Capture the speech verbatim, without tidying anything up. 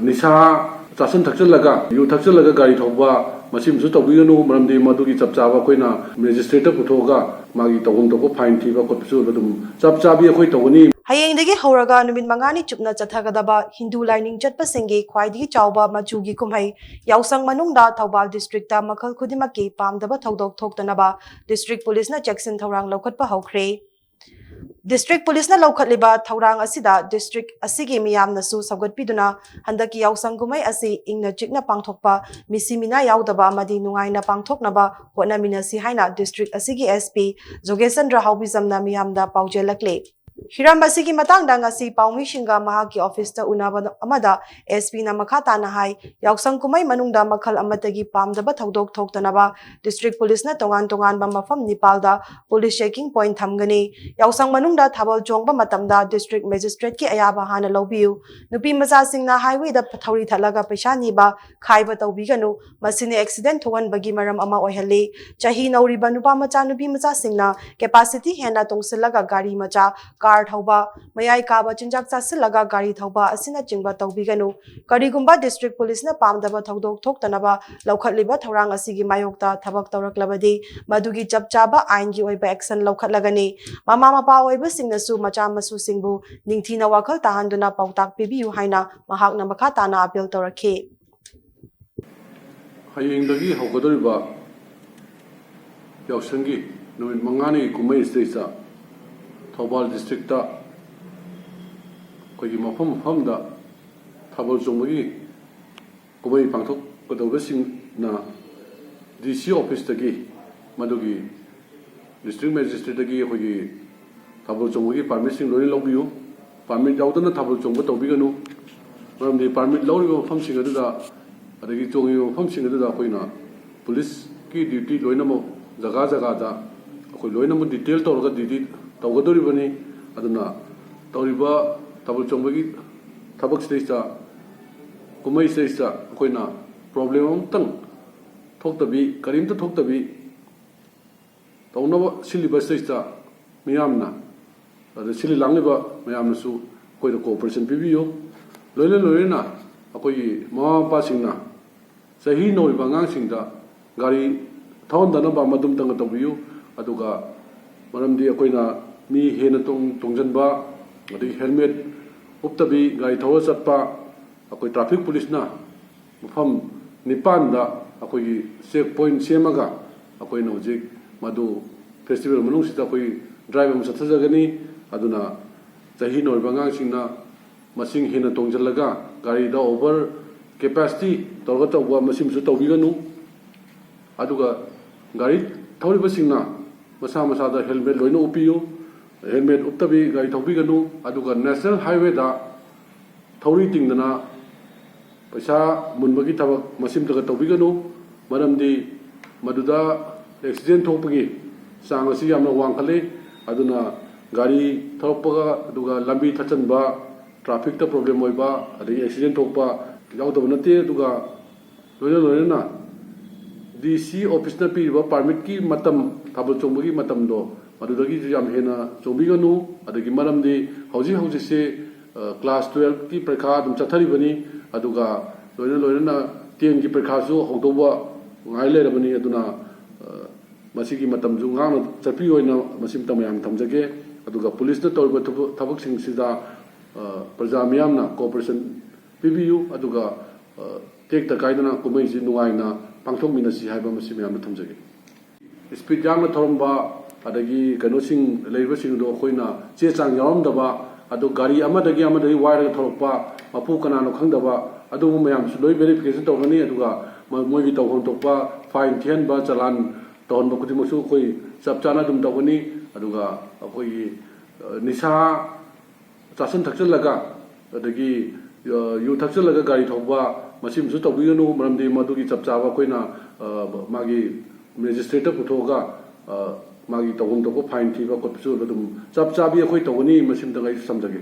ꯅꯤꯁꯥ ꯆꯥꯁꯤꯟ ꯊꯛꯆꯜꯂꯒ, ꯌꯨ ꯊꯛꯆꯜꯂꯒ ꯒꯥꯔꯤ ꯊꯧꯕ, ꯃꯁꯤꯃꯁꯨ ꯇꯧꯕꯤꯒꯅꯨ꯫ ꯃꯔꯝꯗꯤ ꯃꯗꯨꯒꯤ ꯆꯞ ꯆꯥꯕ ꯑꯩꯈꯣꯏꯅ ꯃꯦꯖꯤꯁꯇ꯭ꯔꯦꯠꯇ ꯄꯨꯊꯣꯛꯑꯒ ꯃꯥꯒꯤ ꯇꯧꯐꯝ ꯊꯣꯛꯄ ꯐꯥꯏꯟ ꯊꯤꯕ ꯈꯣꯠꯄꯁꯨ ꯑꯗꯨꯝ ꯆꯞ ꯆꯥꯕꯤ ꯑꯩꯈꯣꯏ ꯇꯧꯒꯅꯤ꯫ ꯍꯌꯦꯡꯗꯒꯤ ꯍꯧꯔꯒ ꯅꯨꯃꯤꯠ ꯃꯉꯥꯅꯤ ꯆꯨꯞꯅ ꯆꯠꯊꯒꯗꯕ ꯍꯤꯟꯗꯨ ꯂꯥꯏꯅꯤꯡ ꯆꯠꯄꯁꯤꯡꯒꯤ ꯈ꯭ꯋꯥꯏꯗꯒꯤ ꯆꯥꯎꯕ ꯃꯆꯨꯒꯤ ꯀꯨꯝꯍꯩ ꯌꯥꯎꯁꯪ ꯃꯅꯨꯡꯗ ꯊꯧꯕꯥꯜ ꯗꯤꯁꯇ꯭ꯔꯤꯛꯇ ꯃꯈꯜ ꯈꯨꯗꯤꯡꯃꯛꯀꯤ ꯄꯥꯝꯗꯕ ꯊꯧꯗꯣꯛ ꯊꯣꯛꯇꯅꯕ ꯗꯤꯁꯇ꯭ꯔꯤꯛ ꯄꯨꯂꯤꯁꯅ ꯆꯦꯛꯁꯤꯟ ꯊꯧꯔꯥꯡ ꯂꯧꯈꯠꯄ ꯍꯧꯈ꯭ꯔꯦ꯫ ꯗꯤꯁꯇ꯭ꯔꯤꯛ ꯄꯨꯂꯤꯁꯅ ꯂꯧꯈꯠꯂꯤꯕ ꯊꯧꯔꯥꯡ ꯑꯁꯤꯗ ꯗꯤꯁꯇ꯭ꯔꯤꯛ ꯑꯁꯤꯒꯤ ꯃꯤꯌꯥꯝꯅꯁꯨ ꯁꯧꯒꯠꯄꯤꯗꯨꯅ ꯍꯟꯗꯛꯀꯤ ꯌꯥꯎꯁꯪ ꯀꯨꯝꯍꯩ ꯑꯁꯤ ꯏꯪꯅ ꯆꯤꯛꯅ ꯄꯥꯡꯊꯣꯛꯄ, ꯃꯤꯁꯤ ꯃꯤꯅꯥ ꯌꯥꯎꯗꯕ ꯑꯃꯗꯤ ꯅꯨꯡꯉꯥꯏꯅ ꯄꯥꯡꯊꯣꯛꯅꯕ ꯍꯣꯠꯅꯃꯤꯟꯅꯁꯤ ꯍꯥꯏꯅ ꯗꯤꯁꯇ꯭ꯔꯤꯛ ꯑꯁꯤꯒꯤ SP ꯖꯣꯒꯦꯁꯆꯟꯗ꯭ꯔ ꯍꯥꯎꯕꯤꯖꯝꯅ ꯃꯤꯌꯥꯝꯗ ꯄꯥꯎꯖꯦꯜꯂꯛꯂꯦ꯫ ꯍꯤꯔꯝ ꯑꯁꯤꯒꯤ ꯃꯇꯥꯡꯗ ꯉꯁꯤ ꯄꯥꯎꯃꯤꯁꯤꯡꯒ ꯃꯍꯥꯛꯀꯤ ꯑꯣꯐꯤꯁꯇ ꯎꯅꯕ ꯑꯃꯗ SPꯅ ꯃꯈꯥ ꯇꯥꯅ ꯍꯥꯏ, ꯌꯥꯎꯁꯪ ꯀꯨꯝꯍꯩ ꯃꯅꯨꯡꯗ ꯃꯈꯜ ꯑꯃꯠꯇꯒꯤ ꯄꯥꯝꯗꯕ ꯊꯧꯗꯣꯛ ꯊꯣꯛꯇꯅꯕ ꯗꯤꯁꯇ꯭ꯔꯤꯛ ꯄꯨꯂꯤꯁꯅ ꯇꯣꯉꯥꯟ ꯇꯣꯉꯥꯟꯕ ꯃꯐꯝ ꯅꯤꯄꯥꯜꯗ ꯄꯨꯂꯤꯁ ꯆꯦꯀꯤꯡ ꯄꯣꯏꯟꯠ ꯊꯝꯒꯅꯤ꯫ ꯌꯥꯎꯁꯪ ꯃꯅꯨꯡꯗ ꯊꯥꯕꯜ ꯆꯣꯡꯕ ꯃꯇꯝꯗ ꯗꯤꯁꯇ꯭ꯔꯤꯛ ꯃꯦꯖꯤꯁꯇ꯭ꯔꯦꯠꯀꯤ ꯑꯌꯥꯕ ꯍꯥꯟꯅ ꯂꯧꯕꯤꯌꯨ꯫ ꯅꯨꯄꯤ ꯃꯆꯥꯁꯤꯡꯅ ꯍꯥꯏꯋꯦꯗ ꯊꯧꯔꯤ ꯊꯠꯂꯒ ꯄꯩꯁꯥ ꯅꯤꯕ, ꯈꯥꯏꯕ ꯇꯧꯕꯤꯒꯅꯨ꯫ ꯃꯁꯤꯅ ꯑꯦꯛꯁꯤꯗꯦꯟꯠ ꯊꯣꯛꯍꯟꯕꯒꯤ ꯃꯔꯝ ꯑꯃ ꯑꯣꯏꯍꯜꯂꯤ꯫ ꯆꯍꯤ ꯅꯧꯔꯤꯕ ꯅꯨꯄꯥ ꯃꯆꯥ, ꯅꯨꯄꯤ ꯃꯆꯥꯁꯤꯡꯅ ꯀꯦꯄꯥꯁꯤꯇꯤ ꯍꯦꯟꯅ ꯇꯣꯡꯁꯤꯜꯂꯒ ꯒꯥꯔꯤ ꯃꯆꯥ, ꯀꯥꯔ ꯊꯧꯕ, ꯃꯌꯥꯏ ꯀꯥꯕ ꯆꯤꯟꯖꯥꯛ ꯆꯥꯁꯤꯜꯂꯒ ꯒꯥꯔꯤ ꯊꯧꯕ ꯑꯁꯤꯅꯆꯤꯡꯕ ꯇꯧꯕꯤꯒꯅꯨ꯫ ꯀꯔꯤꯒꯨꯝꯕ ꯗꯤꯁꯇ꯭ꯔꯤꯛ ꯄꯨꯂꯤꯁꯅ ꯄꯥꯝꯗꯕ ꯊꯧꯗꯣꯛ ꯊꯣꯛꯇꯅꯕ ꯂꯧꯈꯠꯂꯤꯕ ꯊꯧꯔꯥꯡ ꯑꯁꯤꯒꯤ ꯃꯥꯌꯣꯛꯇ ꯊꯕꯛ ꯇꯧꯔꯛꯂꯕꯗꯤ ꯃꯗꯨꯒꯤ ꯆꯞ ꯆꯥꯕ ꯑꯥꯏꯟꯒꯤ ꯑꯣꯏꯕ ꯑꯦꯛꯁꯟ ꯂꯧꯈꯠꯂꯒꯅꯤ꯫ ꯃꯃꯥ ꯃꯄꯥ ꯑꯣꯏꯕꯁꯤꯡꯅꯁꯨ ꯃꯆꯥ ꯃꯁꯨꯁꯤꯡꯕꯨ ꯅꯤꯡꯊꯤꯅ ꯋꯥꯈꯜ ꯇꯥꯍꯟꯗꯨꯅ ꯄꯥꯎꯇꯥꯛ ꯄꯤꯕꯤꯌꯨ ꯍꯥꯏꯅ ꯃꯍꯥꯛꯅ ꯃꯈꯥ ꯇꯥꯅ ꯑꯥꯄꯤꯜ ꯇꯧꯔꯛꯈꯤ꯫ ꯍꯌꯦꯡꯗꯒꯤ ꯍꯧꯒꯗꯧꯔꯤꯕ ꯌꯥꯎꯁꯪꯒꯤ ꯅꯨꯃꯤꯠ ꯃꯉꯥꯅꯤꯒꯤ ꯀꯨꯝꯍꯩ ꯑꯁꯤꯗꯩꯁꯤꯗ ꯊꯧꯕꯥꯜ ꯗꯤꯁꯇ꯭ꯔꯤꯛꯇ ꯑꯩꯈꯣꯏꯒꯤ ꯃꯐꯝ ꯃꯐꯝꯗ ꯊꯥꯕꯜ ꯆꯣꯡꯕꯒꯤ ꯀꯨꯝꯍꯩ ꯄꯥꯡꯊꯣꯛꯀꯗꯧꯕꯁꯤꯡꯅ DC ꯑꯣꯐꯤꯁꯇꯒꯤ, ꯃꯗꯨꯒꯤ ꯗꯤꯁꯇ꯭ꯔꯤꯛ ꯃꯦꯖꯤꯁꯇ꯭ꯔꯦꯠꯇꯒꯤ ꯑꯩꯈꯣꯏꯒꯤ ꯊꯥꯕꯜ ꯆꯣꯡꯕꯒꯤ ꯄꯥꯔꯃꯤꯠꯁꯤꯡ ꯂꯣꯏꯅ ꯂꯧꯕꯤꯌꯨ꯫ ꯄꯥꯔꯃꯤꯠ ꯌꯥꯎꯗꯅ ꯊꯥꯕꯜ ꯆꯣꯡꯕ ꯇꯧꯕꯤꯒꯅꯨ꯫ ꯃꯔꯝꯗꯤ ꯄꯥꯔꯃꯤꯠ ꯂꯧꯔꯤꯕ ꯃꯐꯝꯁꯤꯡ ꯑꯗꯨꯗ, ꯑꯗꯒꯤ ꯆꯣꯡꯉꯤꯕ ꯃꯐꯝꯁꯤꯡ ꯑꯗꯨꯗ ꯑꯩꯈꯣꯏꯅ ꯄꯨꯂꯤꯁꯀꯤ ꯗ꯭ꯌꯨꯇꯤ ꯂꯣꯏꯅꯃꯛ ꯖꯒꯥ ꯖꯒꯥꯗ ꯑꯩꯈꯣꯏ ꯂꯣꯏꯅꯃꯛ ꯗꯤꯇꯦꯜ ꯇꯧꯔꯒ ꯗ꯭ꯌꯨꯇꯤ ꯇꯧꯒꯗꯧꯔꯤꯕꯅꯤ꯫ ꯑꯗꯨꯅ ꯇꯧꯔꯤꯕ ꯊꯥꯕꯜ ꯆꯣꯡꯕꯒꯤ ꯊꯕꯛꯁꯤꯗꯩꯁꯤꯗ, ꯀꯨꯝꯍꯩꯁꯤꯗꯩꯁꯤꯗ ꯑꯩꯈꯣꯏꯅ ꯄ꯭ꯔꯣꯕ꯭ꯂꯦꯝ ꯑꯃꯇꯪ ꯊꯣꯛꯇꯕꯤ, ꯀꯔꯤꯝꯇ ꯊꯣꯛꯇꯕꯤ ꯇꯧꯅꯕ ꯁꯤꯜꯂꯤꯕ ꯁꯤꯗꯩꯁꯤꯗ ꯃꯤꯌꯥꯝꯅ, ꯑꯗ ꯁꯤꯜꯂꯤ ꯂꯥꯡꯂꯤꯕ ꯃꯌꯥꯝꯅꯁꯨ ꯑꯩꯈꯣꯏꯗ ꯀꯣꯑꯣꯄꯔꯦꯁꯟ ꯄꯤꯕꯤꯌꯨ꯫ ꯂꯣꯏꯅ ꯂꯣꯏꯅꯅ ꯑꯩꯈꯣꯏꯒꯤ ꯃꯃꯥ ꯃꯄꯥꯁꯤꯡꯅ ꯆꯍꯤ ꯅꯧꯔꯤꯕ ꯑꯉꯥꯡꯁꯤꯡꯗ ꯒꯥꯔꯤ ꯊꯧꯍꯟꯗꯅꯕ ꯃꯗꯨꯝꯇꯪꯒ ꯇꯧꯕꯤꯌꯨ꯫ ꯑꯗꯨꯒ ꯃꯔꯝꯗꯤ ꯑꯩꯈꯣꯏꯅ ꯃꯤ ꯍꯦꯟꯅ ꯇꯣꯡ-, ꯇꯣꯡꯁꯤꯟꯕ, ꯑꯗꯒꯤ helmet ꯎꯞꯇꯕꯤ ꯒꯥꯔꯤ ꯊꯧꯔ ꯆꯠꯄ, ꯑꯩꯈꯣꯏ traffic policeꯅ ꯃꯐꯝ ꯅꯤꯄꯥꯟꯗ ꯑꯩꯈꯣꯏꯒꯤ check point ꯁꯦꯝꯃꯒ ꯑꯩꯈꯣꯏꯅ ꯍꯧꯖꯤꯛ ꯃꯗꯨ festival ꯃꯅꯨꯡꯁꯤꯗ ꯑꯩꯈꯣꯏ drive ꯑꯃ ꯆꯠꯊꯖꯒꯅꯤ꯫ ꯑꯗꯨꯅ ꯆꯍꯤ ꯅꯧꯔꯤꯕ ꯑꯉꯥꯡꯁꯤꯡꯅ ꯃꯁꯤꯡ ꯍꯦꯟꯅ ꯇꯣꯡꯁꯤꯜꯂꯒ ꯒꯥꯔꯤꯗ over capacity ꯇꯧꯔꯒ ꯇꯧꯕ ꯃꯁꯤꯃꯁꯨ ꯇꯧꯕꯤꯒꯅꯨ꯫ ꯑꯗꯨꯒ ꯒꯥꯔꯤ ꯊꯧꯔꯤꯕꯁꯤꯡꯅ ꯃꯁꯥ ꯃꯁꯥꯗ helmet ꯂꯣꯏꯅ ꯎꯞꯄꯤꯌꯨ꯫ Helmet ꯎꯞꯇꯕꯤ ꯒꯥꯔꯤ ꯊꯧꯕꯤꯒꯅꯨ꯫ ꯑꯗꯨꯒ national highwayꯗ ꯊꯧꯔꯤ ꯇꯤꯡꯗꯅ ꯄꯩꯁꯥ ꯃꯨꯟꯕꯒꯤ ꯊꯕꯛ ꯃꯁꯤꯃꯇꯒ ꯇꯧꯕꯤꯒꯅꯨ꯫ ꯃꯔꯝꯗꯤ ꯃꯗꯨꯗ accident ꯊꯣꯛꯄꯒꯤ ꯆꯥꯡ ꯑꯁꯤ ꯌꯥꯝꯅ ꯋꯥꯡꯈꯠꯂꯤ꯫ ꯑꯗꯨꯅ ꯒꯥꯔꯤ ꯊꯧꯔꯛꯄꯒ ꯑꯗꯨꯒ ꯂꯝꯕꯤ ꯊꯠꯆꯟꯕ, trafficꯇ problem ꯑꯣꯏꯕ, ꯑꯗꯒꯤ accident ꯊꯣꯛꯄ ꯌꯥꯎꯗꯕ ꯅꯠꯇꯦ꯫ ꯑꯗꯨꯒ ꯂꯣꯏꯅ ꯂꯣꯏꯅꯅ DC officeꯅ ꯄꯤꯔꯤꯕ permitꯀꯤ ꯃꯇꯝ, ꯊꯥꯕꯜ ꯆꯣꯡꯕꯒꯤ ꯃꯇꯝꯗꯣ, ꯃꯗꯨꯗꯒꯤꯁꯨ ꯌꯥꯝ ꯍꯦꯟꯅ ꯆꯣꯡꯕꯤꯒꯅꯨ꯫ ꯑꯗꯒꯤ ꯃꯔꯝꯗꯤ ꯍꯧꯖꯤꯛ ꯍꯧꯖꯤꯛꯁꯦ, ꯑ, class twelveꯀꯤ ꯄꯔꯤꯈꯥ ꯑꯗꯨꯝ ꯆꯠꯊꯔꯤꯕꯅꯤ, ꯑꯗꯨꯒ ꯂꯣꯏꯅ ꯂꯣꯏꯅꯅ tenꯒꯤ ꯄꯔꯤꯈꯥꯁꯨ ꯍꯧꯗꯧꯕ ꯉꯥꯏ ꯂꯩꯔꯕꯅꯤ꯫ ꯑꯗꯨꯅ, ꯑ, ꯃꯁꯤꯒꯤ ꯃꯇꯝꯁꯨ ꯉꯥꯛꯅ ꯆꯠꯄꯤꯌꯨ ꯍꯥꯏꯅ ꯃꯁꯤꯃꯇ ꯃꯌꯥꯝ ꯊꯝꯖꯒꯦ꯫ ꯑꯗꯨꯒ policeꯅ ꯇꯧꯔꯤꯕ ꯊꯕꯛ, ꯊꯕꯛꯁꯤꯡꯁꯤꯗ, ꯑ, ꯄ꯭ꯔꯖꯥ ꯃꯤꯌꯥꯝꯅ cooperation ꯄꯤꯕꯤꯌꯨ꯫ ꯑꯗꯨꯒ, ꯑ, ꯇꯦꯛꯇ ꯀꯥꯏꯗꯅ ꯀꯨꯝꯍꯩꯁꯤ ꯅꯨꯡꯉꯥꯏꯅ ꯄꯥꯡꯊꯣꯛꯃꯤꯟꯅꯁꯤ ꯍꯥꯏꯕ ꯃꯁꯤ ꯃꯌꯥꯝꯅ ꯊꯝꯖꯒꯦ꯫ Speed ꯌꯥꯡꯅ ꯊꯧꯔꯝꯕ ꯑꯗꯒꯤ ꯀꯩꯅꯣꯁꯤꯡ ꯂꯩꯔꯤꯕꯁꯤꯡꯗꯣ ꯑꯩꯈꯣꯏꯅ ꯆꯦ ꯆꯥꯡ ꯌꯥꯎꯔꯝꯗꯕ, ꯑꯗꯨ ꯒꯥꯔꯤ ꯑꯃꯗꯒꯤ ꯑꯃꯗꯒꯤ ꯋꯥꯏꯔꯒ ꯊꯧꯔꯛꯄ, ꯃꯄꯨ ꯀꯅꯥꯅꯣ ꯈꯪꯗꯕ, ꯑꯗꯨꯒꯨꯝꯕ ꯃꯌꯥꯝꯁꯨ ꯂꯣꯏ verification ꯇꯧꯒꯅꯤ꯫ ꯑꯗꯨꯒ ꯃ-, ꯃꯣꯏꯒꯤ ꯇꯧꯐꯝ ꯊꯣꯛꯄ fine ꯊꯤꯍꯟꯕ, ꯆꯂꯥꯟ ꯇꯧꯍꯟꯕ ꯈꯨꯗꯤꯡꯃꯛꯁꯨ ꯑꯩꯈꯣꯏ ꯆꯞ ꯆꯥꯅ ꯑꯗꯨꯝ ꯇꯧꯒꯅꯤ꯫ ꯑꯗꯨꯒ ꯑꯩꯈꯣꯏꯒꯤ, ꯑ, ꯅꯤꯁꯥ ꯆꯥꯁꯤꯟ ꯊꯛꯆꯤꯜꯂꯒ, ꯑꯗꯒꯤ, ꯑ, ꯌꯨ ꯊꯛꯆꯤꯜꯂꯒ ꯒꯥꯔꯤ ꯊꯧꯕ, ꯃꯁꯤꯃꯁꯨ ꯇꯧꯕꯤꯒꯅꯨ꯫ ꯃꯔꯝꯗꯤ ꯃꯗꯨꯒꯤ ꯆꯞ ꯆꯥꯕ ꯑꯩꯈꯣꯏꯅ, ꯑ, ꯃꯥꯒꯤ magistrateꯇ ꯄꯨꯊꯣꯛꯑꯒ, ꯑ, ꯃꯥꯒꯤ ꯇꯧꯐꯝ ꯊꯣꯛꯄ fine ꯊꯤꯕ ꯈꯣꯠꯄꯁꯨ ꯑꯗꯨꯝ ꯆꯞ ꯆꯥꯕꯤ ꯑꯩꯈꯣꯏ ꯇꯧꯒꯅꯤ꯫ ꯃꯁꯤꯃꯇꯪ ꯑꯩ ꯊꯝꯖꯒꯦ꯫